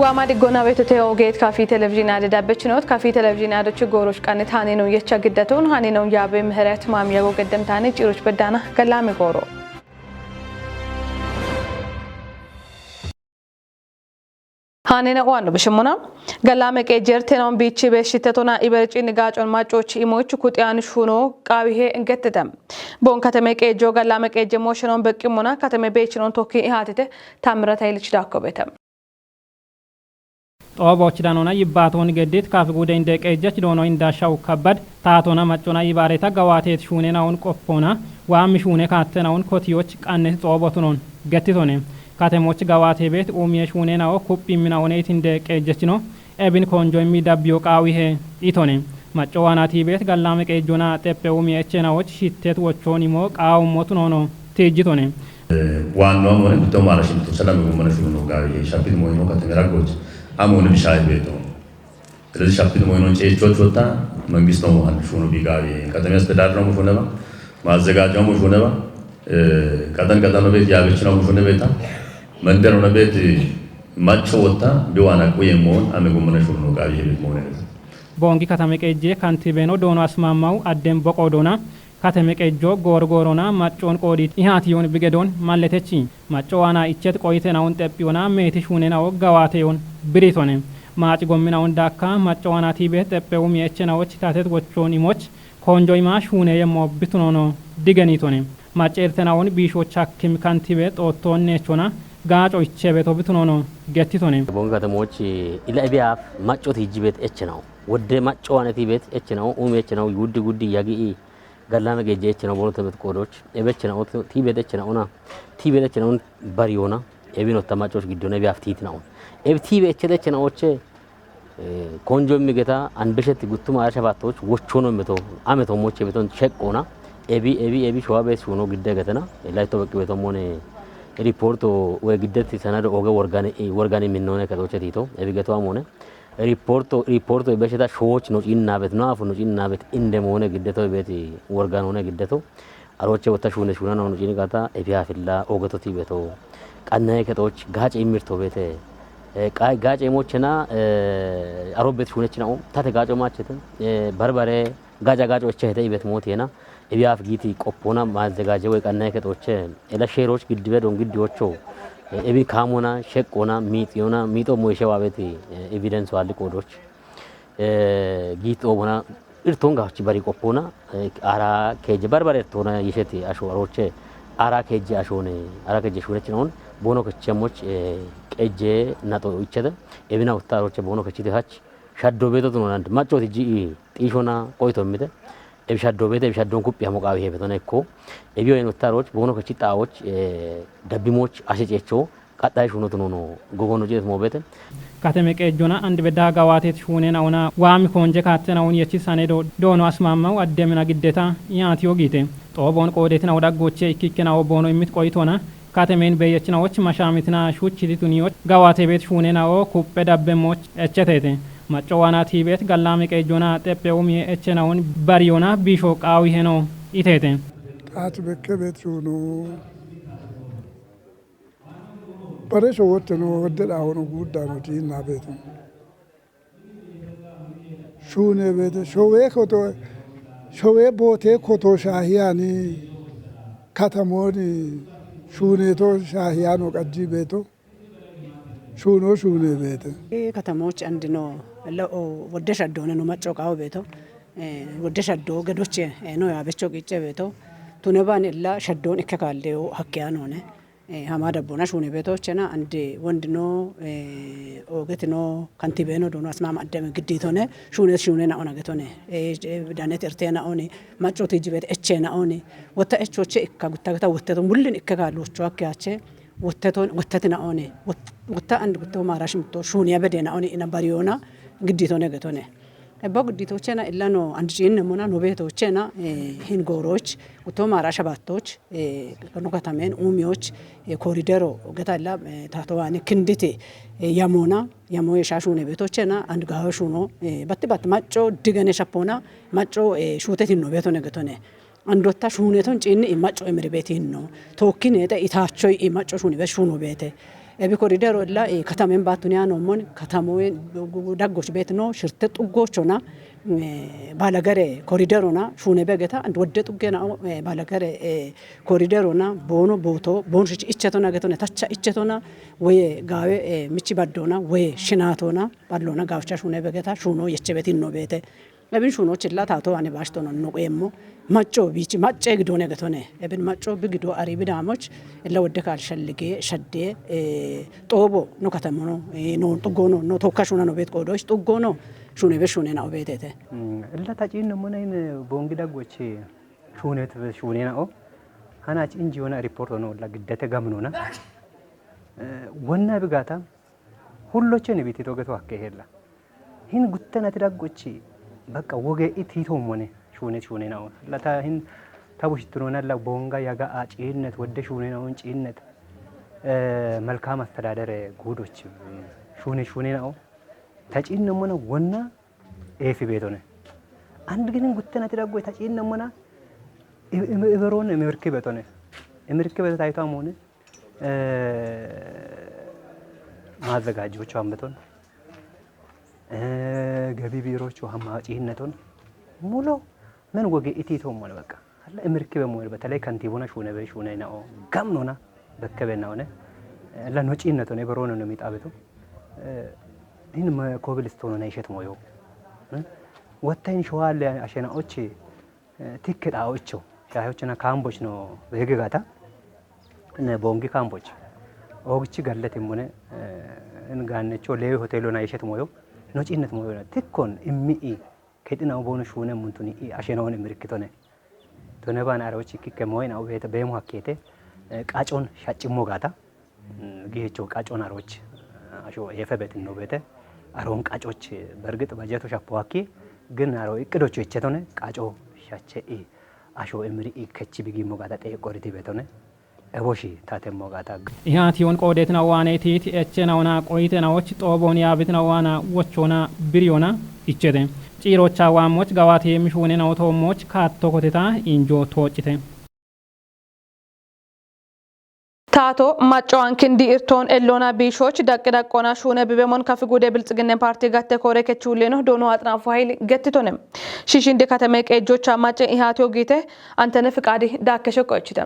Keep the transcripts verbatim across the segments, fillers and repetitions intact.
Waama diggona beetote ogeet kafi televizhiin aade dabbechinoot, kafi televizhiin aadochi gooroch qanne taanino yecha giddaton hanino yaabe ምህረት ማሚያጎ ገደምታኒ ጭሮች በዳና ገላሚ ጎሮ። Haanena waanno bishimuna. Gallame qeejjeertenoon biichi beeshshittetona iberci nigaacon maccoochi imoich kuxiyan shuno qaawihe ingettete. Boon kateme qeejjo gallame qeejje mooshenoon beqqimmona kateme beechinoon tokki ihaatite Taammirata Ilichi Daakko beete. Xoobooch danona yibbaatoon geddit kaafi guude inde qeejjech doono indaashawu kabbad taatona maccona ibaareta gawaateet shuunenaun qoppoona waammi shuune kaattenaun kotiyoch qannet xoobotunoon gettitone. Katemoch gawaate beet uumiye shuunenao kuphimminaoneet inde qeejjechino ebin koonjoimmi dabbiyo qaawihe itone. Macco waanaati beet gallaame qeejjona xeppe uumiye echenaoch shittet wochoon imo qaawummotunono tiijjitone. Waannowa mone mitto maara shimtu salame gummana shuguno gaawi shabbit moyimo kateme raggoch amone bishaayi beeto. ስለዚህ shabbit moyino ceechoch wotta መንግስት ነው አንድ ሹኑ ቢጋዊ ከተማ አስተዳደር ነው ሹነባ ማዘጋጃው ሹነባ ቀጠን ቀጠን ነው ቤት ያበች ነው ሹነ ቤታ መንደር ነው ቤት ማጮ ወታ ቢዋና ቁየ መሆን አመ ጉምነ ሹኑ ነው ጋዊ ቤት መሆን። Boongi katame qeejje kantibeeno doono asmaammawu adden boqoo doona Kateme qeejjo goor goorona maccoon qoodiit ihaatiyoon bigedoon malletechi. Macco waana ichet qoyitenaun xephiyoona meeti shuunenao gawaateyoon biritone. Maaci gomminaun daakka macco waana tiibe xephe umi echenaoch taatet wochoon imoch koonjo ima shuuneyemmo bitunono digenitone. Macce irtenaun biishoch hakkim kantibe xoottoon neechona gaaco ichebeto bitunono gettitone. Bongi katemoch ila ebiyaaf macco tiijjibet echenao. Wodde macco waane tiibet echenao, umi echenao, guddi guddi yagi Gallame geejje echena bono temet qoodoch, ebe echena ot-, tiibet echena ona, tiibet echena on bariyoona, ebi notta maccoch giddon ebi aftiitina on. Ebi tiibe echete echena oche, eh, konjo immi geta, anbeshet guttuma asha battoch, wochono meto, ameto moche beton cheqqoona, ebi, ebi, ebi showa bees shuno gidde getena, layto beqqi beton mone, riporto we giddeti sanado oge worgani, worgani minnone ketoche tiito, ebi geto amone. Riporto, riporto besheta showoch no cinnabet, no afu no cinnabet, inde moone giddeto beti worgan one giddeto. Aroche wotta shune shuna no cini gata, efiya filla, ogeto tibeto. Qannaye ketoch, gaace immirto bete. Eh, qa-, gaace mochena, eh, arobet shunechina o, tate gaaco machete. Eh, barbare, Gaca gaco eche hete ibet moot yena, ebi af giiti qoppona maazzegaje woy qanna ekexoche, ela sheeroch giddibe don giddiyocho, eh, ebi kaamona, sheqqona, miixiyona, miixo moyishe waabeti, eh, evidence waalli qoodoch, eh, giit xoobona, irton gahochi bari qoppona, eh, ara keje barbare irtona yisheti asho aroche, ara keje ashone, ara keje shunechinaon, bono kechemoch, eh, qeje naxo ichete, ebina utta aroche bono kechite hach, shaddo beto tunonand, maccoti ji'i, xiishona qoyto immite. Ebi shaddo beete, ebi shaddon kuphi hamo qaawi heebeton ekko. Ebi oyen uttaroch, boono kechi xaawoch, eh, dabbimoch, ashe ceecho, qaxxay shuunotu noono, gogono cinet moobeete. Kateme qeejjona and bedda gawaatet shuunena ona waami koonje kaattena on yechi sane do-, doono asmaammaw addemina giddeta yaatiyo giite. Xoobon qoodetina wodaggoche ikkikkena o boono immit qoyitona. Katemen beyechinawoch mashaamitina shuchiti tuniyoch gawaate bet shuunenao kuppe dabbemoch echetete. Macco waana tiibet gallame qeejjona xeppe umie echenawon bariyona biisho qaawi heno itete. Xaat bekke bet shuuno. Bare showotteno wodde dhaawono guuddano tiinna beetu. Shuune beete, showee koto, showee bootee koto shaahiyani katamooni shuuneeto shaahiyaano qajjii beeto, shuuno shuune beete. Ee, katamoch andino, la, o, wodde shaddoone no macco qaawo beeto, ee, wodde shaddo gedoche, ee, no yaabecho qiicce beeto, tune baani illa shaddoon ikke kaalleyo hakkeya noone. Eh, hama dabbona shuune beetochena and wondino, eh, ogetino kantibeno duno asmama addeme gidditone shuune shuune na ona getone. Eh, eh, danet irtena oni, maccoti jibet echena oni. Wotta echoche ikka gutta gutta wotte to mullin ikka ga lucho akkiyache. Wotte to, wotte tina oni. Wot-, wotta and gutta marash mitto shuune bedena oni ina bariyona gidditone getone. Ebba gudditochena illano and ciinne mona no beetochena, eh, hin gooroch, utto maara shabaattoch, eh, no katamen uumiyoch, eh, koridero geta illa, eh, taatowani kinditi, eh, yamoona, yamo yesha shuune beetochena and gaawe shuuno, eh, batti batti macco digene shappoona, macco, eh, shuutetin no beetone getone. Andotta shuuneton ciinni i macco emiri beetinno. Tookki neexe itaachoy i macco shuuni beet shuuno beete. Ebi koridero illa, eh, katamen baatun yaanoomon, katamowen daggoch beetino, shirte xuggochona, eh, baalagare koriderona, shuune begeta, and wodde xuggenao, eh, baalagare, eh, koriderona, boono booto, boon shich ichetona getone, tacha ichetona, woye gaawe, eh, michi baddona, woye shinatona, ballona gaawcha shuune begeta, shuuno yeche betinno beete. Ebin shuunoch illa taato ane baashtono nuqeemmo. Macco biichi macce gidoone getone. Ebin macco bi gido ari bidaamoch illa wodde kaal shallige, shadde, eh, xoobo no katamono, eh, no xuggono, no tokka shuuna no beet qoodoch xuggono, shuune be shuune na obeetete. Mm, illa taciinno mona in boongi daggochi shuunet be shuune na o. Hanach inji yona report no illa giddate gamnona. Eh, wonna bigata hullochen biti togeto hakke hella. Hin guttenati daggochi, በቃ፣ woge itito mone, shuunet shuune na o. Lata hin tabushittuno nalla boonga yaga a ciinnet, wodde shuune na o ciinnet. Eh, መልካም አስተዳደር ጉዶች shuune shuune na o. Taciinno mona wonna eefi beetone. And ginin guttenati daggoy taciinno mona i-, i-, iberoon imirki beetone. Imirki beeto tayito amone, eh, ማዘጋጃዎቹ አንበቶን፣ eh, ገቢ ቢሮዎቹ አማጪነቶን ሙሉ ምን ወገ ኢቲቶም ሆነ በቃ አለ እምርክ በመሆን በተለይ ከንቲቦና ሹነ በ-፣ ሹነ ነው ጋም ነውና በከበና ሆነ አለ ኖጪነት ሆነ በሮነ ነው የሚጣበቱ። ይህን ኮብልስቶን ሆነ ይሸት ሞዮ ወታይን ሸዋለ አሸናዎች ትክ ጣኦቾ ሻዮችና ካምቦች ነው በህግ ጋታ እነ ቦንጊ ካምቦች ኦግቺ ገለት ሙነ እንጋነቾ ሌዊ ሆቴሎና ይሸት ሞዮ ኖጪነት ሞዮ ትኮን እሚኢ ከጥናው ቦኑ ሹነ ሙንቱኒ አሸናውን ምርክቶነ ቶነባን አረዎች ኪከ ሞይን አው ቤተ በሙ ሀኬተ ቃጮን ሻጭሞ ጋታ ጊሄቸው ቃጮን አሮች አሾ የፈበት ነው ቤተ አሮን ቃጮች በእርግጥ በጀቱ ሸፖ ሀኬ ግን አሮ እቅዶቹ የቸቶነ ቃጮ ሻቸ አሾ እምሪ ከች ቢጊ ሞጋታ ጠየቆሪቲ ቤቶነ እቦሺ ታተ ሞጋታ። Ihaatiyoon qoodeetina waane tiiti echenaona qoyitenaoch xooboon yaabitina waana wochoona biriyoona ichete. Ciirocha waammoch gawaate mishuunenao toommoch kaattokoteta injo tooccite. Taato maccowan kindi irtoon elloona biishooch daqqi daqqoona shuune bibemon kafi gude bilxiginne paarti gatte koore kechuulleno doono axinaafu hayili gettitone. Shiishindi katame qeejjocha macce ihaatiyo giite Antene Fiqaadi daakke shoqqo ichite.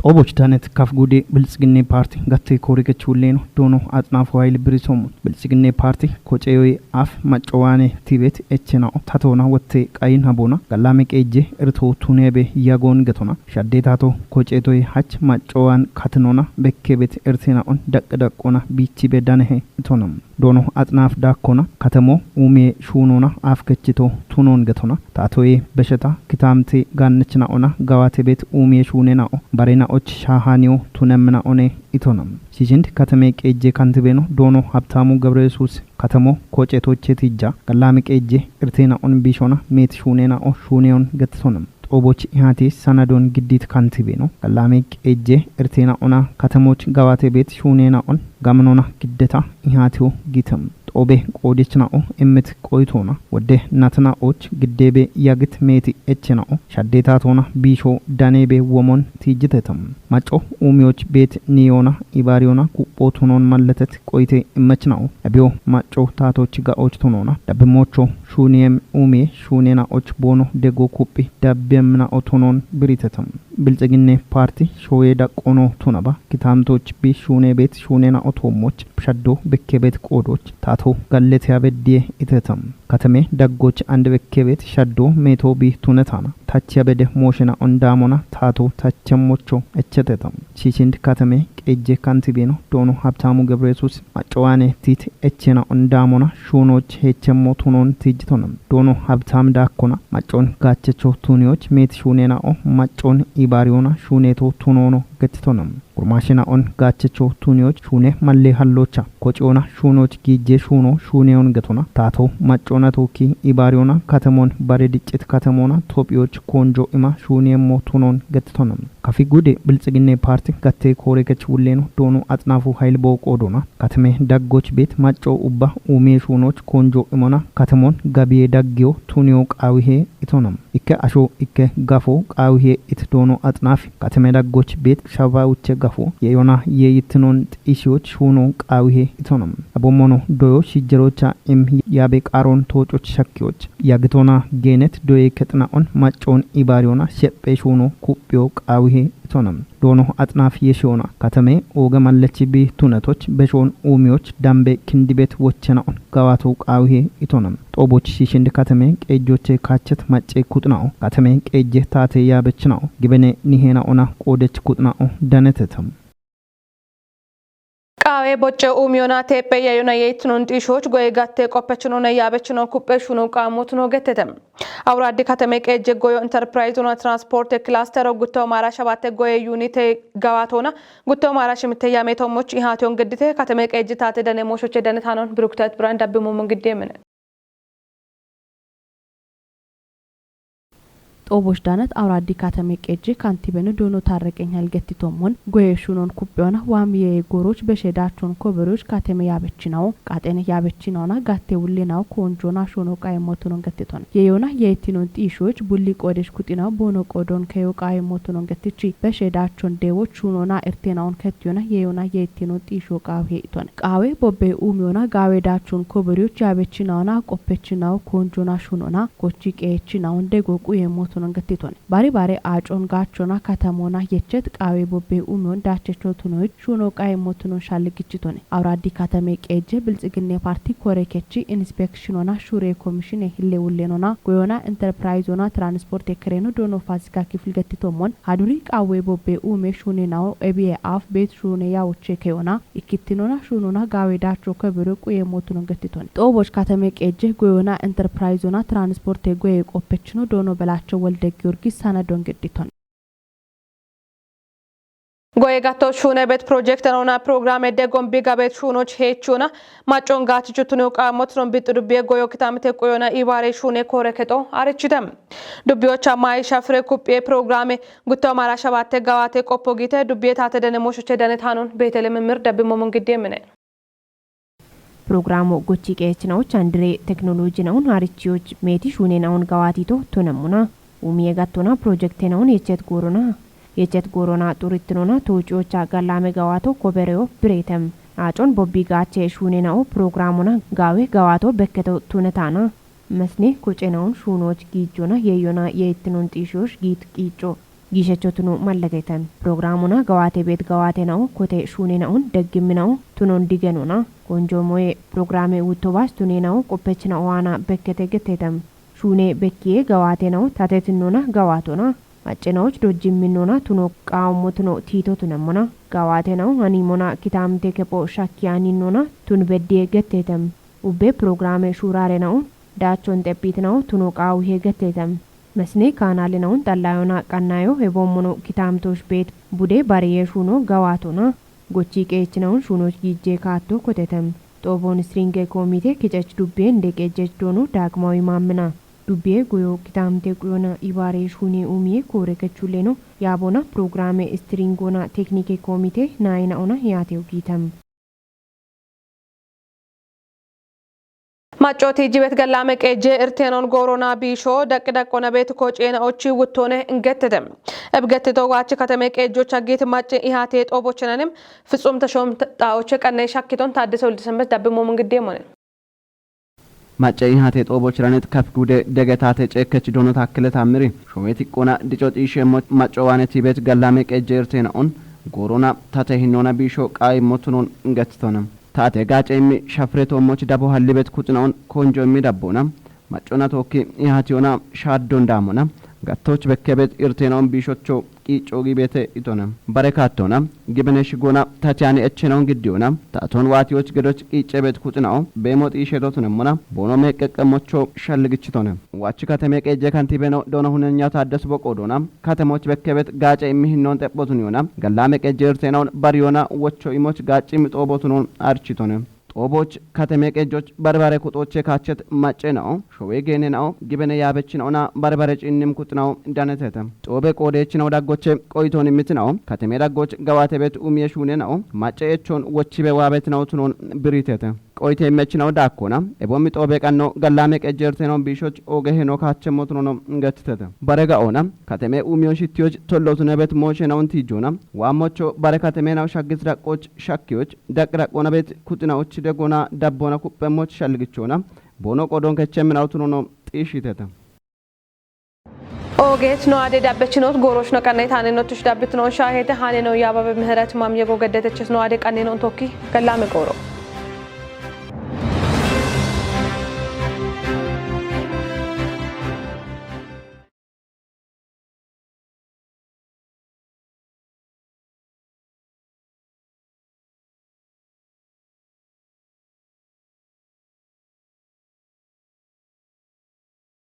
Xooboch danet kaf gude bilxiginne paarti gatte koore kechuulleno doono axinaafu hayili birisoomon. Bilxiginne paarti koceyoy af maccowaane tiibet echenao tatoona wotte qayin haboona gallame qeejje irto tuneebe yagoon getona. Shadde taato koceetoy hach maccowaan katinona bekkebet irtenaon daqqi daqqoona biichibe danehe itona. Doono axinaaf daakkona katamo uumiye shuunoona af kechito tunoon getona. Taatoye besheta kitaamte gaannechinaona gawaate bet uumiye shuunenao barenaoch shaahaaniyo tunemminaone itona. Shiishind katame qeejje kantibeno doono Habtaamu Gabreyesuus katamo koceetoche tiija gallame qeejje irtenaon biishoona meet shuunenao shuuneyon gettisona. Xooboch ihaati sanadon giddit kantibeno gallame qeejje irtenaona katamoch gawaate bet shuunenaon gamnoona giddeta ihaatiyo giitam. Xoobe qoodechinao emmet qoytoona wodde natinaoch giddeebe yagit meeti echenao shadde taatoona biisho daneebe womon tiijitetam. Macco uumiyoch bet niyoona ibaariyoona kupho tunoon malletet qoyte immechinao. Ebiyo macco taatoch ga'och tunoona dabbimocho shuuniyem uumiye shuunenaoch boono dego kuphi dabbeminao tunoon biritetam. Bilxiginne paarti shooye daqqono tunaba kitaamtoch bi shuune bet shuunenao toommoch shaddo bekke bet qoodoch taato galletiya beddiye itetam. Katame daggoch ande bekke bet shaddo meeto bi tunetana. Tachiya bede mooshenaon daamona taato tachemmocho echetetam. Shiishind katame qeejje kantibeno doono Habtaamu Gabreyesuus maccowaane tiit echena on daamona shuunoch hechemmo tunoon tiijitona. Doono Habtaam daakkona maccoon gaachecho tuniyoch meet shuunenao maccoon ibaariyoona shuuneto tunoono gettitona. Gurmaashinaon gaachecho tuniyoch shuune malle hallocha koceyoona shuunoch giijje shuuno shuuneyon getona. Taato maccoona tookki ibaariyoona katamoon bare diccit katamoona Tophiyoch koonjo ima shuuniyemmo tunoon gettitona. Kafi gude Biltsiginne Paarti gatte koorekech wulleeno doono Axinaafu Hayil Booqoo doona katame daggoch beet macco ubba uumie shuunoch koonjo imona katamon gabiye daggiyo tuniyo qaawihe itonam. Ikke asho ikke gafo qaawihe it doono Axinaafi katame daggoch beet shaba uche gafo yeeyona yeeyittinon xiishiyoch shuuno qaawihe itonam. Abommono doyo shijjerocha im yaabe qaaron toococh shakkiyoch. Yagitona geenet doye kexina'on maccoon ibaariyona shephe shuuno kuphiyo qaawihe itonam. Doono Axinaafi yeshiyona katame ooge mallechi bi tunatoch beshoon uumiyoch dambe kindibet wochena'on gawato qaawihe itonam. Xooboch shiishindi katame qeejjoche kaachet macce kuxina'o katame qeejje taate yaabechina'o gibene niheena'ona qoodech kuxina'o danetetam. Qaawe bocce uumiyona teephe yayona yeeyittinon xiishoch goye gatte qoppechinona yaabechino kuphe shuuno qaammotino gettete. Awuraaddi katame qeejje goyo enterpirayizona transporte kilastero gutto maara shabatte goye yunite gawaatona gutto maara shimitte yaame tommoch ihaatiyon geddite katame qeejje taate dane mooshoche dane taanon Birukitayit Biraan dabbi mummon giddi emine. Xoobosh Daanat Awuraaddi Katame Qeejje Kantibeno Doono Taarreqeny Halgetti Tommon goye shunon kupheona waamiye gooroch beshe daachon koberoch katame yaabechinawo qaaxene yaabechinaona gatte wullenawo koonjoona shuno qaayemmotonon gettiton. Yeyoona yeettinon xiishoch bulli qoodesh kuxinawo boono qoodon keyo qaayemmotonon gettichi beshe daachon deewoch shunoona irteenawon kettiyona yeyoona yeettinon xiisho qaawhe iton. Qaawe bobbe uumiyona gaawe daachon koberoch yaabechinaona qoppechinawo koonjoona shunoona gochi qeechinawon dego quye motonon gettiton. Bari bare aacon gaachona katamoona yechet qaawe bobbe umiyon daachecho tunoyich shuno qaye motonon shalligichiton. Awuraaddi Katame Qeejje Biltsiginne Paarti kore kechi inspekshinona shure komishine hille wullenona goyona enterpirayizona transporte kireeno doono faasika kifil gettitommon haduri qaawe bobbe uume shunenawo ebiye aaf beet shune yawoche keyona ikkittinona shunona gaawe daacho kebere quye motonon gettiton. Xooboch Katame Qeejje goyona enterpirayizona transporte goye qoppechino doono Belacho Wolde Giyorgis sanadon gedditon. Goye gatto shuune bet pirojekte noona pirogiraame deggon bi gabet shuunoch heechchuna maccon gaachichu tuniyo qaammotinon bixxu dubbiye goyo kitamite quyona ibaare shuune koore kexo arichite. Dubbiyocha maayisha fire kuphiye pirogiraame gutto maara shabatte gawaate qoppo giite dubbiye taate dane mooshoche dane taanon Beetele Mimir dabbi momon giddi emine. Pirogiraamo gochi qeechinawoch andire teknolojinawun harichiyoch meeti shuunenawun gawaatito tunemmuna. Umiye gattona pirojektenawun yechet goorona. Yechet goorona xurittinona toochiyocha gallaame gawaato kobereyo bireetem. Aacon bobbi gaache shuunenawo pirogiraamona gaawe gawaato bekketo tunetaana. Mesne kocenawun shuunoch giijjona yeeyona yeettinon xiishosh giit qiicco. Giishecho tuno malletetem. Pirogiraamona gawaate beet gawaatenawo kote shuunenaun deggimminawo tunon digenona. Konjo moye pirogiraame wuttobas tunenao qoppechina owaana bekkete gettetem. Shuune bekkiye gawaatenao tatetinnona gawaatona. Maccenaoch dojjimminnona tuno qaawommo tuno tiito tunemmona. Gawaatenao hanimona kitaamite kepho shakkiyaaninnona tun beddiye gettetem. Ubbe pirogiraame shuuraarenao daachon xephiitinao tuno qaawuhe gettetem. Mesine kaanaalenawun xallayona qannayo heboommono kitaamtoosh beet bude bariye shuuno gawaatona. Gochi qeechinawun shuunoch giijje kaatto kotetem. Xooboon istiringe koomite kicech dubbiye inde qeejjech doono daagmawi maammina. Dubbiye goyo kitaamite quyona ibaare shuune uumiye koore kechulleno yaabona pirogiraame istiringona teknike koomite naayinaona yaateyo giitem. Maccooti jibet gallaame qeejje irteenon goorona biisho daqqi daqqona beet koceena ochi wuttoone ingettete. Ebgettito waachi katame qeejjocha giit macce ihaate xoobochenane fitsum tashom xaa'oche qanne shakkiton Taaddese Woldesembet dabbi momon giddi emone. Macce ihaate xoobochiranet kaf gude degetaate ceekkech doono Taakkile Taammiri showeti qona dico xiisheemmo macco waane tiibet gallaame qeejje irteena'on goorona tate hinnoona biisho qaayimmo tunon ingettitona. Taate gaace immi shafire toommoch dabo hallibet kuxina'on konjo immi dabboona. Maccona tookki ihaatiyona shaaddon daamona. Gattoch bekkebet irteena'on biishocho qiicco giibete itona. Bare kaattona, gibene shigona, tatiyani echena'on giddiyona. Taaton waatiyoch gedoch qiiccebet kuxina'o, beemo xiishedo tunemmona, boono meeqqeqqemmocho shalligichitone. Wachi katame qeejje kantibeno doono hunenya Taaddes Boqo doona. Katemoch bekkebet gaace immi hinnoon xephotuniyona. Gallaame qeejje irteena'on bariyona wocho imoch gaacci immi xoobotunon architone. Ooboch kateme qejjoch barbare kuxoche kachet macce nao, showe gene nao, gibene yaabech naona barbare cinnim kut nao danetete. Xoobe qoodeech nao daggoche qoyton immit nao, kateme daggoch gawate bet umiye shune nao, macce echon wochibe waabet nao tunon biritete. Qoyte immech nao daakkona, ebo mi xoobe qanno gallame qejjerte nao biishoch ooge heno kachemmo tunono gettete. Bare ga'ona, kateme umiyon shittiyoch tollo tune bet mooshe nao tijjona, waa mocho bare kateme nao shaggit daqqoch shakkiyoch, daq daqqona bet kuxina uchi degona dabbona kuppe moch shalgichona, bono qodon kechem nao tunono xiishitete. Oogeet no ade dabbechinot goorosh no qanne taane no tush dabbit no shaahete hane no yaababe mihiret mam yego geddetechis no ade qanne no tokki gallame qooro.